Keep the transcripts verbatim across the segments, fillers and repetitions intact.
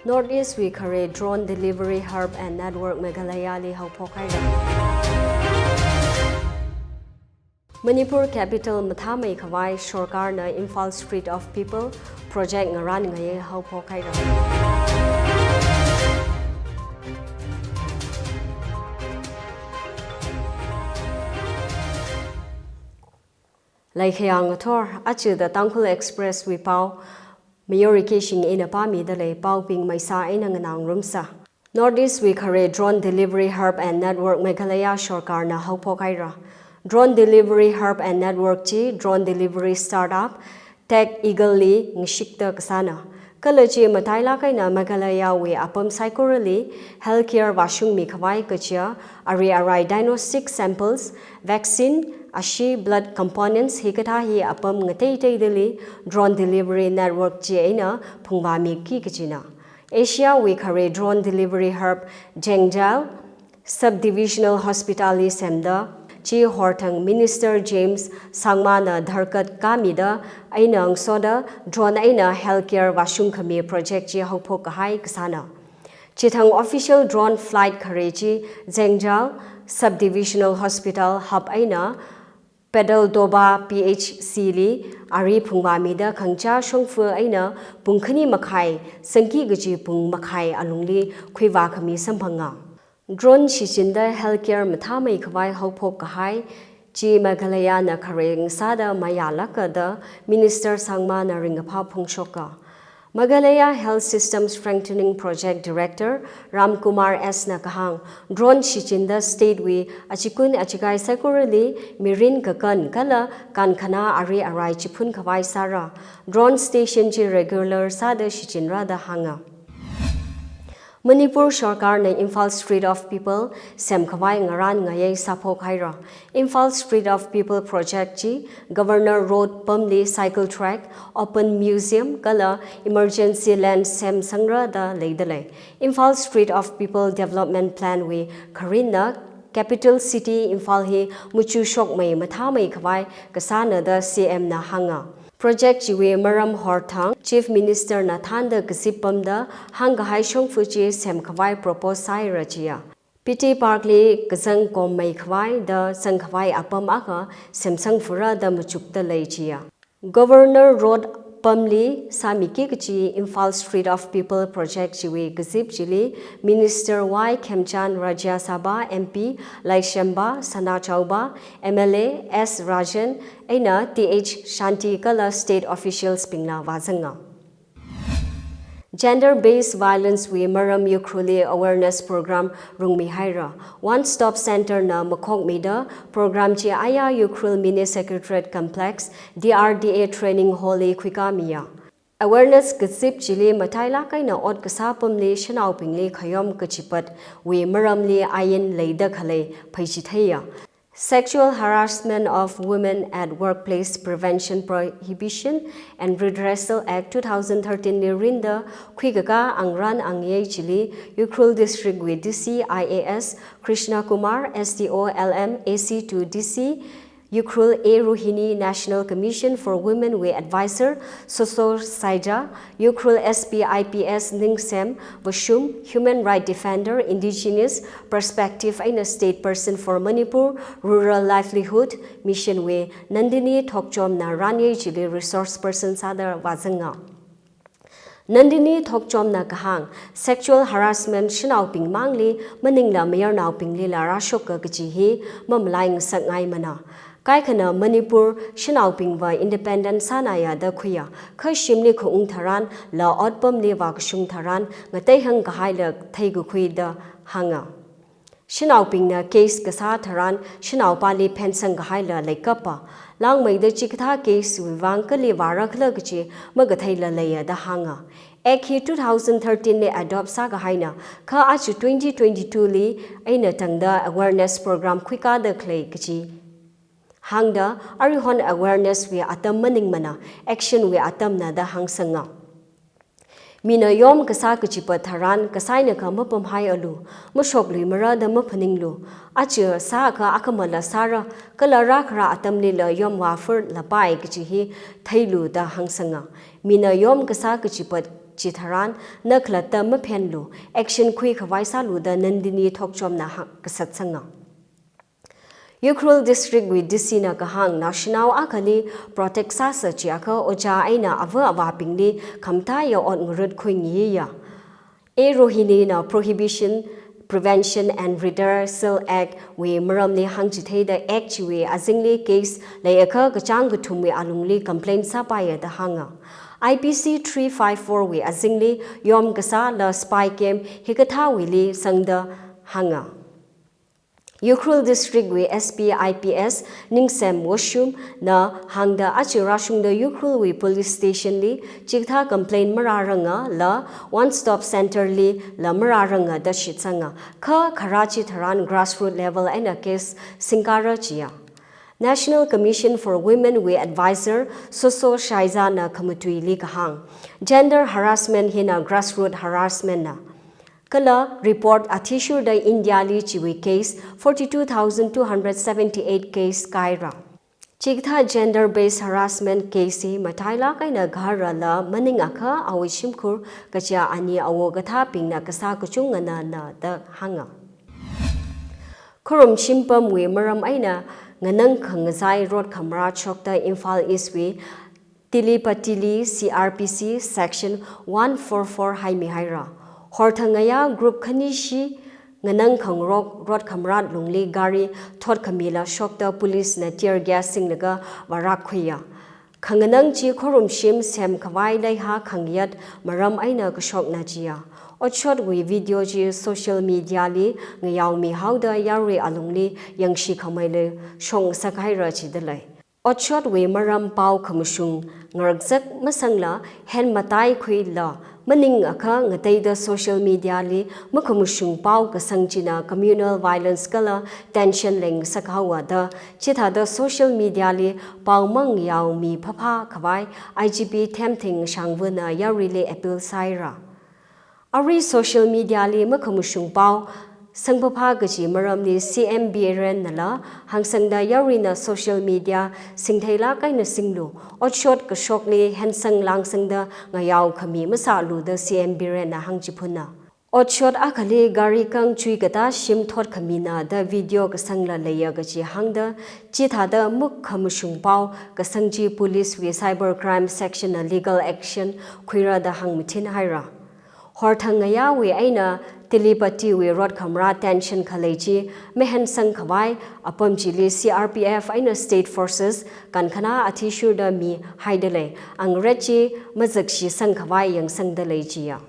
North East wui khare drone delivery hub and network Meghalaya li haophok haira. Manipur capital mathāmei khavai sorkarna Imphal Street of People project ngarān ngayei haophok haira. Laikhayang athor, achi the Tangkhul Express wui pao, Mayori Keishing eina pāmida lei, paobing Meisa eina nganāngarumsa. North East wui khare drone delivery hub and network Meghalaya sorkarna haophok haira. Drone delivery hub and network chi drone delivery startup Tech Eagle li ngashikta kasāna. Kala chi matailāk eina Meghalaya wui apam saikorali healthcare vāshungmi khavai kachiya, ari arai diagnostic samples, vaccine, ashee, blood components hikathā hi apam ngateiteidali drone delivery network chi eina phungvāmiki kachina. Asia wui khare drone delivery hub Jengjal Sub-Divisional Hospital li semda chi horthang Minister James Sangma na dharkat kāmida eina ngasoda drone eina healthcare vāshungkhami project chi haophok kahai kasāna. Chithang official drone flight khare chi Jengjal Sub-Divisional Hospital hub eina Padal Doba P H C li ari phungvāmida khangachā shongfa eina pung khani makhai sangki kachi pung makhai alungli khuivākhami samphanga. Drone shichinda healthcare mathāmei khavai haophok kahai chi Meghalaya na khare ngasāda mayālāka da Minister Sangma na ringkaphā phongshoka. Meghalaya Health System Strengthening Project Director Ramkumar S na kahāng, drone shichinda state wui achikun achikai saikorali mirin kakan kala kankhanā ari arai chiphun khavai sāra. Drone station chi regular sāda shichinra da hānga. Manipur sorkarna Imphal Street of People semkhavai ngarān ngayei sāphok haira. Imphal Street of People project chi Governor Road pamli cycle track, open museum kala emergency lane semsangra da leida lei. Imphal Street of People Development Plan wui kharinna capital city Imphal hi machuk shokmei mathāmei khavai kasāna da C M na hānga. Project chiwui maram horthang Chief Minister na thānda kazip pamda hāngkahai shongfa chi semkhavai propose sāhaira chiya. P T Park li kazang kommei khavai da zangkhavai apam akha semsangfura da machukta lei chiya. Governor Road pamli sāmiki kachi Imphal Street of People project chiwui kazip chili Minister Y Khemchand, Rajya Sabha M P Laishemba Sanajaoba, M L A S Rajan eina T H Shanti kala state officials bingna vāzanga. Gender Based Violence wui maram Ukhrulli awareness program rungmi haira. One Stop Center na makhokmida program chi aya Ukhrul Mini Secretariat Complex, D R D A Training Hall li khuikāmiya. Awareness kazip chili matailāk eina ot kasā pamli shanaobingli khayom kachipat wui maramli ain leida khalei phaichitheiya. Sexual Harassment of Women at Workplace Prevention, Prohibition and Redressal Act two thousand thirteen li rinda khuikakā angrān angayei chili Ukhrul District wui D C I A S Krishna Kumar, S D O L M A C to D C Ukhrul A Rohini, National Commission for Women wui advisor Soso Saija, Ukhrul S P I P S Ningsem Vashum, human right defender, indigenous perspective eina state person for Manipur, Rural Livelihood Mission wui Nandini Thokchom na ranyei chili resource person sāda vāzanga. Nandini Thokchom na kahāng, sexual harassment shanaobing mangli maningla mayarnaobinglila rāshoka kachi hi mamalai ngasakngaimana. Kaikhana Manipur shanaobingva independent sānaya da khuiya, kha shimli khaung tharan la otpamli vākashung tharan ngateihang kahaila theikakhui da hānga. Shanaobingna case kasā tharan shanaopali phensang kahaila leikapa. Langmeida chikathā case wui vang kali vāra khala kachi makatheila leiya da hānga. Act hi two thousand thirteen li adopt sākahaina, kha aja twenty twenty-two li eina tangda awareness program khuikāda khalei kachi hāngda, arihon awareness wui atam maningmana, action wui atamna da hāngsanga. Mina yom kasā kachipat tharan kasainakha mapamhaialu, mashokluimara da maphaninglu. Aja sākha akhamala sāra, kala rākhara atamlila yom vāfur lapai kachi hi theilu da hāngsanga. Mina yom kasā kachipat Chitharan, na khalatta maphenlu, action khuikhavai sālu da Nandini Thokchomna hang kasatsanga. Ukhrul District wui D C na kahāng naoshinao akhali protect sāsa chiakha ojā eina ava avābingli khamataiya ot ngarut khuingayiya. A Rohini na Prohibition, Prevention and Redressal Act wui maramli hāngchitheida Act chiwui azingli case leiakha kachāng kathumwui alungli complaint sāpaiya da hānga. I P C three five four wui azingli yom kasāla spy camp hikathāwuili sangda hānga. Ukhrul District wui S P I P S Ningsem Woshum na hāngda aja rāshungda Ukhrul wui police station li chikathā complaint marārangala one stop center lila marāranga da shitsanga. Kha kharā chitharan grassroot level eina case singkara chiya. National Commission for Women wui advisor Soso Shaiza na khamatuili kahāng, gender harassment hina grassroot harassment na. Kala report athishurda India li chiwui case forty-two thousand two hundred seventy-eight case kaira. Chikathā gender based harassment case hi matailāk eina gharala maningakha awui shimkhur, kachia ani awo kathābingna kasā kachungana na da hānga. Khorumshim pamwui maram eina nganang khangazai rot khamarāt shokta Imphal East wui Tilipatili C R P C Section one four four haimihaira. Horthangaya group khanishi nganang khangarok rot khamarāt lungli gari thot khamila shokta police na tear gas singlaga vārak khuiya. Khanganang chi khorumshim semkhavai leiha khangayat maram eina kashokna chiya. Otshotwui video chi social media li ngayaomihaoda yarui alungli yangshi khameili shong sakhaira chidalei. Otshotwui maram pao khamashung ngarakzak masangla hen matai khuila maningakha ngateida social media li makhamashung pao kasang china communal violence kala tension leingasakhaowa da chithāda social media li pao mangayaomi phaphā khavai I G P Themthing Shangvana yaruili appeal sāhaira. Arui social media li makhamashung pao sangphaphā kaji maramli C M Biren nala hāngsangda yaruina social media singtheilāk eina singlu, otshot kashokli hensang langsangda ngayao khami masālu da C M Biren na hāngchiphunna. Otshot akhali gari kangchui katā shim thot khamina da video kasangla leiya kaji hāngda chithāda makhamashung pao kasang chi police wui cyber crime section na legal action khuira da hāngmathinhaira. Horthangayawui eina Tilipatiwui rot khamarā tension khalei chi mahensang khavai apam chili C R P F eina state forces kankhana athishurda mihaidalei, angret chi mazakshi sangkhavai yangsangdalei chiya.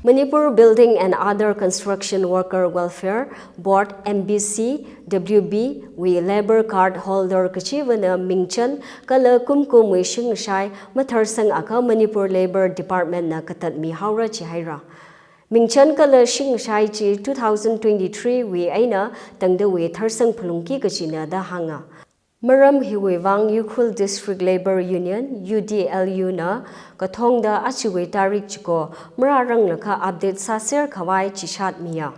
Manipur Building and Other Construction Worker Welfare Board, M B C W B wui labour card holder kachivana mingchan kala kumkumwui shingshai matharsangakha Manipur Labour Department na katatmihaora chihaira. Mingchan kala shingshai chi two thousand twenty-three wui eina tangdawui tharsang phalungki kachina da hānga. Maram hiwui vang Ukhrul District Labour Union, U D L U na kathongda achiwui tarik chiko marāranglakha update sāser khavai chishatmiya.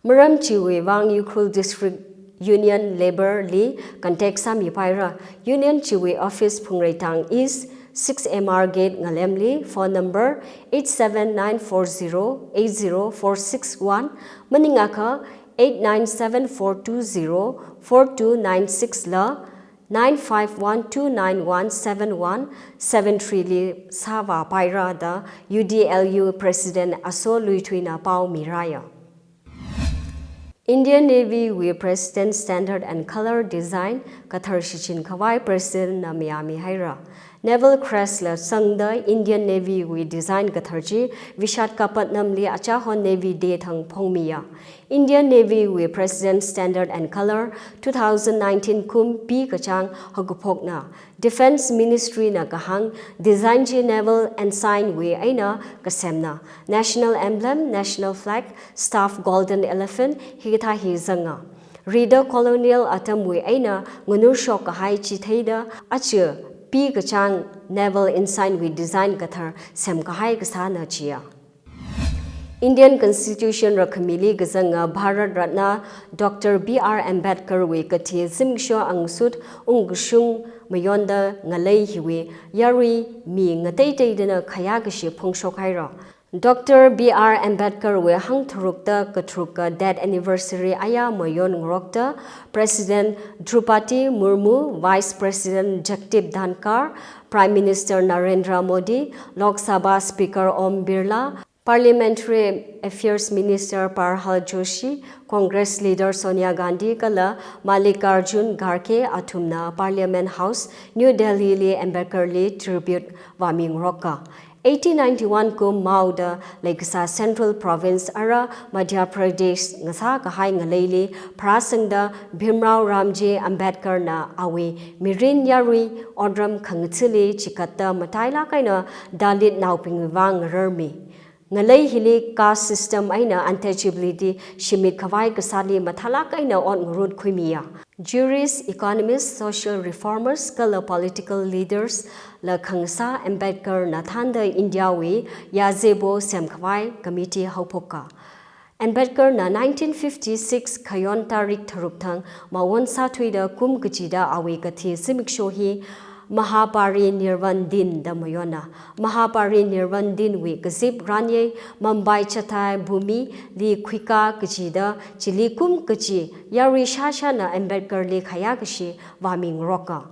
Maram chiwui vang Ukhrul District Union Labour li contact sāmipaira. Union chiwui office Phungreitang East, six M R Gate Ngalemli, phone number eight seven nine four zero eight zero four six one, maningakha eight nine seven four two zero four two nine six la nine five one two nine one seven one seven three li sāvāpaira da U D L U President Aso Luithuina pao miraya. Indian Navy wui President Standard and Colour Design kathar shichin khavai President na mayāmihaira. Naval Crest la sangda Indian Navy wui design kathar chi Vishakhapatnam li achahon Navy Day thang phongmiya. Indian Navy wui President Standard and Colour two thousand nineteen kum pi kachāng haokaphokna. Defence Ministry na kahāng design chi Naval Ensign wui eina kasemna. National Emblem, National Flag, Staff Golden Elephant hikathā hi zanga. Rida colonial atamwui eina nganurshok kahai chitheida aja pi kachāng Naval Ensign wui design kathar semkahai kasāna chiya. Indian Constitution rakhamili kazanga Bharat Ratna Doctor B R Ambedkar wui kathi zimiksho angasut ungkashung mayonda ngalei hiwui yarui mi ngateiteidana khayākashi phongshok haira. Doctor B R Ambedkar wui hangtharukda katharukka death anniversary aya mayon ngarokta President Droupadi Murmu, Vice President Jagdeep Dhankhar, Prime Minister Narendra Modi, Lok Sabha Speaker Om Birla, Parliamentary Affairs Minister Pralhad Joshi, Congress Leader Sonia Gandhi kala Mallikarjun Kharge athumna Parliament House, New Delhi li Ambedkar li tribute vāmi ngaroka. Eighteen ninety-one kum Mao da leikasā Central Province ara Madhya Pradesh ngasā kahai ngaleili pharāsangda Bhimrao Ramji Ambedkar na awui mirin yarui otram khangathali chigatta matailāk eina Dalit naobingwui vang ngararmi. Ngalei hili caste system eina untouchability shimit khavai kasāli mathālāk eina ot ngarut khuimiya. Jurists, economists, social reformers kala political leaders la khangasā Ambedkar na thānda India wui yazebo semkhavai committee haophoka. Ambedkar na nineteen fifty-six Khayon tarik tharuk thang mawon sāthuida kum kachida awui kathi zimiksho hi Mahaparinirvan Din da mayona. Mahaparinirvan Din wui kazip ranye Mumbai Chaitya Bhoomi li khuikā kachida chili kum kachi yarui shāshāna Ambedkar li khayākashi vāmi ngaroka.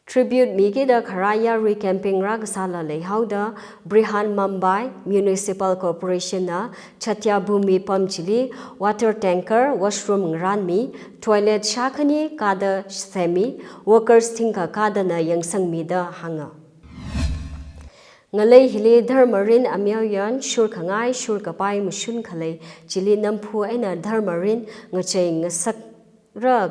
Tribute mikida kharā yarui camping rākasāla leihaoda Brihan Mumbai Municipal Corporation na Chaitya Bhoomi pam chili water tanker, washroom ngarānmi, toilet shākhani kāda semmi, workers thingkha kādana yangsangmi da hānga. Ngalei hili dharmarin amyaoyan shurkhangai shurkapai mashun khalei chili namphu eina dharmarin ngachei ngasakra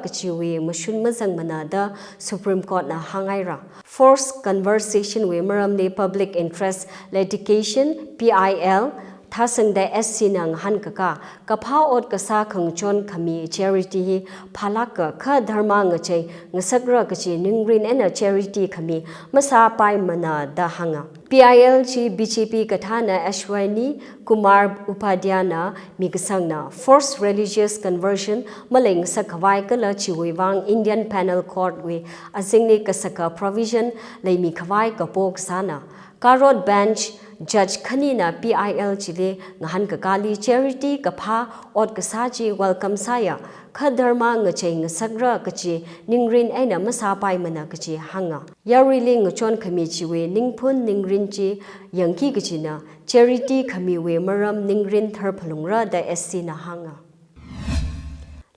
kachiwui mashun mazangmana da Supreme Court na hānghaira. Forced conversation wui maramli public interest litigation, P I L, thāsangda S C na ngahānkakā, kaphā ot kasā khangachon khami charity hi phālāka kha dharma ngachei ngasakra kachi ningrin eina charity khami masāpaimana da hānga. P I L chi B J P kathāna Ashwini Kumar Upadhyay na mikasangna. Forced religious conversion maleingasak khavai kala chiwui vang Indian Penal Code wui azingli kasaka provision leimi khavai kapo kasāna. Karot Bench Judge khanina P I L chili ngahānkakāli charity kaphā ot kasā chi welcome sāya, kha dharma ngachei ngasakra kachi ningrin eina masāpaimana kachi hānga. Yaruili ngachon khami chiwui ningphun ningrin chi yangki kachina, charity khamiwui maram ningrin tharphalungra da S C na hānga.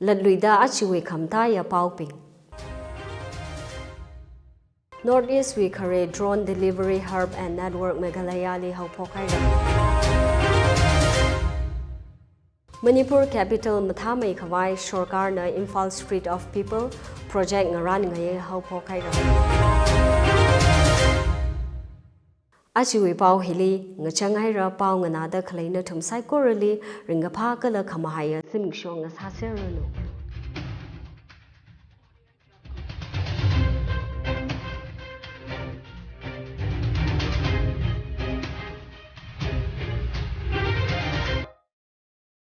Latluida ajawui khamataiya paobing. North East wui khare drone delivery hub and network Meghalaya li haophok haira. Manipur capital mathāmei khavai sorkarna Imphal Street of People project ngarānngai haophok haira. Ajawui pao hili ngachang haira. Pao nganāda khalei nathum saikorali ringkaphā kala khamahaiya zimiksho ngasāserranu.